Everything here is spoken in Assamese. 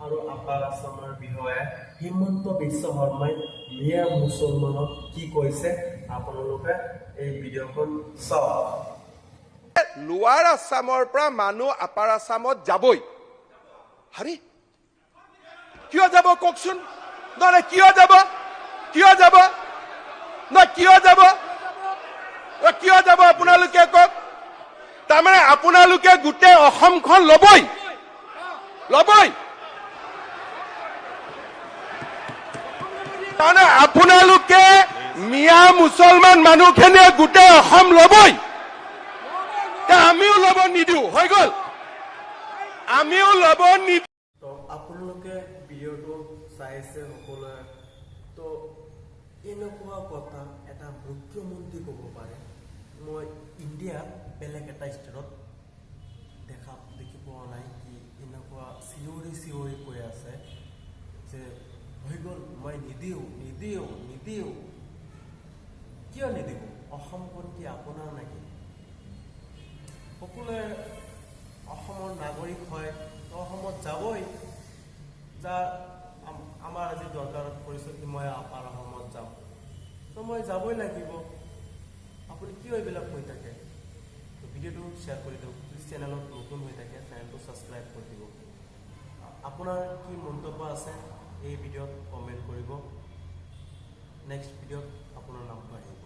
আৰু আপাৰ আছামৰ বিষয়ে হিমন্ত বিশ্ব শৰ্মাই মিয়া মুছলমানক কি কৈছে, আপোনালোকে এই ভিডিঅ'খন চাওক। লোৱাৰ আছামৰ পৰা মানুহ আপাৰ আছামত যাবই। হাৰি, কিয় যাব কওকচোন? নহয়, কিয় যাব? কিয় যাব? নহয়, কিয় যাব? কিয় যাব আপোনালোকে কওক। তাৰমানে আপোনালোকে গোটেই অসমখন ল'বই ল'বই। তাৰমানে আপোনালোকে মিয়া মুছলমান মানুহখিনিয়ে গোটেই অসম ল'বই। আমিও ল'ব নিদিওঁ, হৈ গ'ল। আমিও ল'ব নিদিওঁ। তো আপোনালোকে ভিডিঅ'টো চাইছে সকলোৱে। তো এনেকুৱা কথা এটা মুখ্যমন্ত্ৰী ক'ব পাৰে, মই ইণ্ডিয়াত বেলেগ এটা ষ্টেটত দেখি পোৱা নাই কি এনেকুৱা চিঞৰি চিঞৰি কৈ আছে যে হৈ গ'ল, মই নিদিওঁ, নিদিওঁ, নিদিওঁ। কিয় নিদিব? অসমখন কি আপোনাৰ নেকি? সকলোৱে অসমৰ নাগৰিক হয়, তো অসমত যাবই। যাৰ আমাৰ আজি দৰকাৰত পৰিছে কি মই আপাৰ অসমত যাম, তো মই যাবই লাগিব। আপুনি কিয় এইবিলাক কৈ থাকে? তো ভিডিঅ'টো শ্বেয়াৰ কৰি দিয়ক। যদি চেনেলত নতুন হৈ থাকে, চেনেলটো ছাবস্ক্ৰাইব কৰি দিব। আপোনাৰ কি মন্তব্য আছে এই ভিডিঅ'ত কমেণ্ট কৰিব। নেক্সট ভিডিঅ'ত আপোনাৰ নামটো আহিব।